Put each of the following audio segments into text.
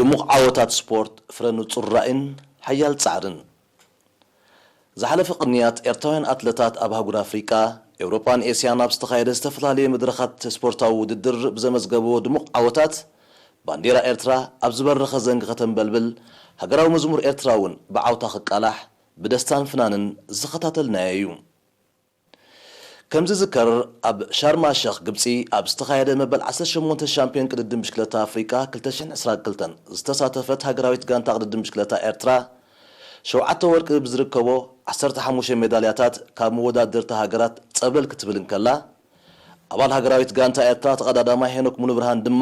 ድሙቕ ዓወታት ስፖርት ፍረ ንጹር ራእይን ሓያል ጻዕርን። ዝሓለፈ ቅንያት ኤርትራውያን ኣትለታት ኣብ ኣህጉር ኣፍሪቃ፣ ኤውሮጳን ኤስያን ኣብ ዝተኻየደ ዝተፈላለየ መድረኻት ስፖርታዊ ውድድር ብዘመዝገብዎ ድሙቕ ዓወታት፣ ባንዴራ ኤርትራ ኣብ ዝበረኸ ዘንጊ ከተንበልብል፣ ሃገራዊ መዝሙር ኤርትራ እውን ብዓውታ ክቃላሕ ብደስታን ፍናንን ዝተኸታተልናዮ እዩ። ከም ዝዝከር፣ ኣብ ሻርማ ሸኽ ግብጺ ኣብ ዝተኻየደ መበል ዓሰርተ ሸሞንተ ሻምፒዮን ቅድድም ብሽክለታ ኣፍሪቃ ክልተ ሽሕን ዕስራን ክልተን ዝተሳተፈት ሃገራዊት ጋንታ ቅድድም ብሽክለታ ኤርትራ፣ ሸውዓተ ወርቂ ብዝርከቦ ዓሰርተ ሓሙሽተ ሜዳልያታት ካብ መወዳደርቲ ሃገራት ጸብለል ክትብል እንከላ፣ ኣባል ሃገራዊት ጋንታ ኤርትራ ተቐዳዳማይ ሄኖክ ሙሉብርሃን ድማ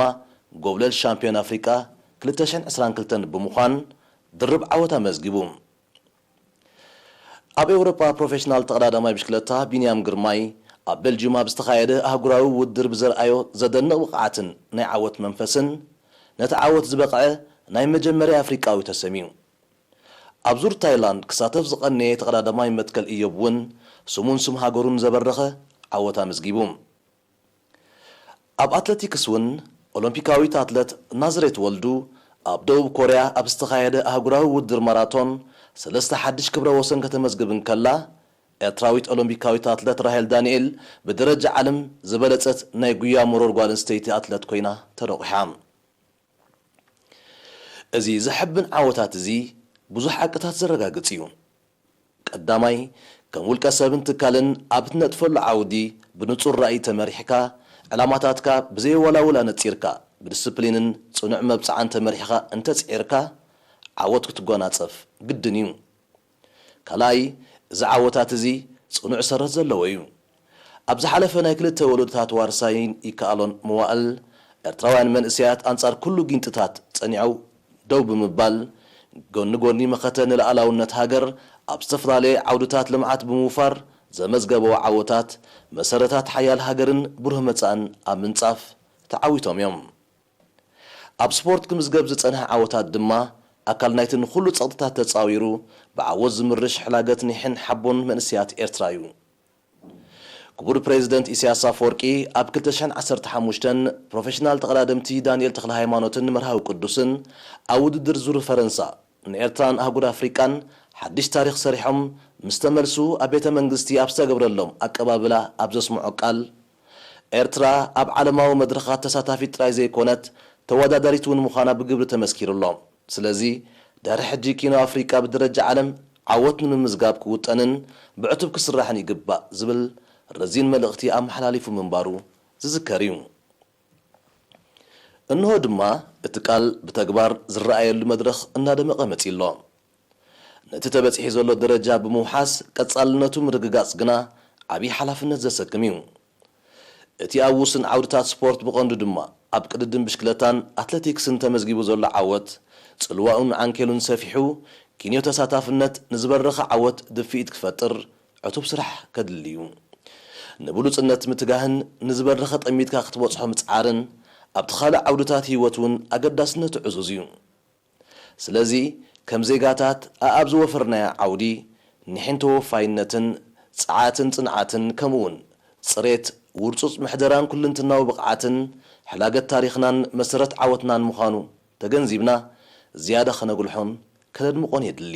ጎብለል ሻምፒዮን ኣፍሪቃ ክልተ ሽሕን ዕስራን ክልተን ብምዃን ድርብ ዓወት ኣመዝጊቡ። ኣብ ኤውሮጳ ፕሮፌሽናል ተቐዳዳማይ ብሽክለታ ቢንያም ግርማይ ኣብ ቤልጅዩም ኣብ ዝተኻየደ ኣህጉራዊ ውድድር ብዘርኣዮ ዘደንቕ ብቕዓትን ናይ ዓወት መንፈስን ነቲ ዓወት ዝበቕዐ ናይ መጀመርያ ኣፍሪቃዊ ተሰምዩ። ኣብ ዙር ታይላንድ ክሳተፍ ዝቐነየ ተቐዳዳማይ መትከል እዮብ እውን ስሙን ስም ሃገሩን ዘበረኸ ዓወት ኣመዝጊቡ። ኣብ ኣትለቲክስ እውን ኦሎምፒካዊት ኣትለት ናዝሬት ወልዱ ኣብ ደቡብ ኮርያ ኣብ ዝተኻየደ ኣህጉራዊ ውድድር ማራቶን ሰለስተ ሓድሽ ክብረ ወሰን ከተመዝግብ እንከላ፣ ኤርትራዊት ኦሎምፒካዊት ኣትለት ራሄል ዳንኤል ብደረጃ ዓለም ዝበለጸት ናይ ጉያ መሮር ጓል ኣንስተይቲ ኣትለት ኮይና ተረቑሓ። እዚ ዘሐብን ዓወታት እዚ ብዙሕ ሓቅታት ዘረጋግጽ እዩ። ቀዳማይ፣ ከም ውልቀ ሰብን ትካልን ኣብ እትነጥፈሉ ዓውዲ ብንጹር ራእይ ተመሪሕካ፣ ዕላማታትካ ብዘየወላውል ኣነጺርካ፣ ብድስፕሊንን ጽኑዕ መብጽዓን ተመሪሕካ እንተጽዒርካ፣ ዓወት ክትጎናጸፍ ግድን እዩ። ካልኣይ፣ እዚ ዓወታት እዚ ጽኑዕ ሰረት ዘለዎ እዩ። ኣብ ዝሓለፈ ናይ ክልተ ወለዶታት ዋርሳይን ይከኣሎን መዋእል፣ ኤርትራውያን መንእሰያት ኣንጻር ኩሉ ጊንጥታት ጸኒዖም ደው ብምባል፣ ጎኒ ጎኒ መኸተ ንልኣላውነት ሃገር ኣብ ዝተፈላለየ ዓውድታት ልምዓት ብምውፋር ዘመዝገበዎ ዓወታት፣ መሰረታት ሓያል ሃገርን ብሩህ መጻእን ኣብ ምንጻፍ ተዓዊቶም እዮም። ኣብ ስፖርት ክምዝገብ ዝጸንሐ ዓወታት ድማ፣ ኣካል ናይቲ ንኹሉ ጸቕጥታት ተጻዊሩ ብዓወት ዝምርሽ ሕላገት ኒሕን ሓቦን መንእሰያት ኤርትራ እዩ። ክቡር ፕሬዚደንት ኢሳያስ ኣፈወርቂ ኣብ ክልተ ሽሕን ዓሰርተ ሓሙሽተን ፕሮፌሽናል ተቐዳደምቲ ዳንኤል ተኽለሃይማኖትን መርሃዊ ቅዱስን ኣብ ውድድር ዙር ፈረንሳ ንኤርትራን ኣህጉር ኣፍሪቃን ሓድሽ ታሪኽ ሰሪሖም ምስ ተመልሱ ኣብ ቤተ መንግስቲ ኣብ ዝተገብረሎም ኣቀባብላ ኣብ ዘስምዖ ቃል፣ ኤርትራ ኣብ ዓለማዊ መድረኻት ተሳታፊት ጥራይ ዘይኮነት ተወዳዳሪት እውን ምዃና ብግብሪ ተመስኪሩ ኣሎ። ስለዚ ድሕሪ ሕጂ ኪኖ ኣፍሪቃ ብደረጃ ዓለም ዓወት ንምምዝጋብ ክውጠንን ብዕቱብ ክስራሕን ይግባእ ዝብል ረዚን መልእኽቲ ኣመሓላሊፉ ምንባሩ ዝዝከር እዩ። እንሆ ድማ እቲ ቃል ብተግባር ዝረኣየሉ መድረኽ እናደመቐ መጺኡ ኣሎ። ነቲ ተበጺሑ ዘሎ ደረጃ ብምውሓስ ቀጻልነቱ ምርግጋጽ ግና ዓብዪ ሓላፍነት ዘሰክም እዩ። እቲ ኣብ ውሱን ዓውድታት ስፖርት ብቐንዱ ድማ ኣብ ቅድድም ብሽክለታን ኣትለቲክስን ተመዝጊቡ ዘሎ ዓወት፣ ጽልዋኡን ዓንኬሉን ሰፊሑ፣ ኪንዮ ተሳታፍነት ንዝበረኸ ዓወት ድፍኢት ክፈጥር ዕቱብ ስራሕ ከድሊ እዩ። ንብሉጽነት ምትጋህን ንዝበረኸ ጠሚትካ ክትበጽሖ ምጽዓርን ኣብቲ ካልእ ዓውድታት ህይወት እውን ኣገዳስነቱ ዕዙዝ እዩ። ስለዚ ከም ዜጋታት ኣኣብ ዝወፈርናዮ ዓውዲ ኒሕን ተወፋይነትን ጸዓትን ጽንዓትን ከምኡውን ጽሬት ውርጹጽ ምሕደራን ኩልንትናዊ ብቕዓትን ሕላገት ታሪኽናን መሰረት ዓወትናን ምዃኑ ተገንዚብና ዝያዳ ከነጉልሖን ከነድምቖን የድሊ።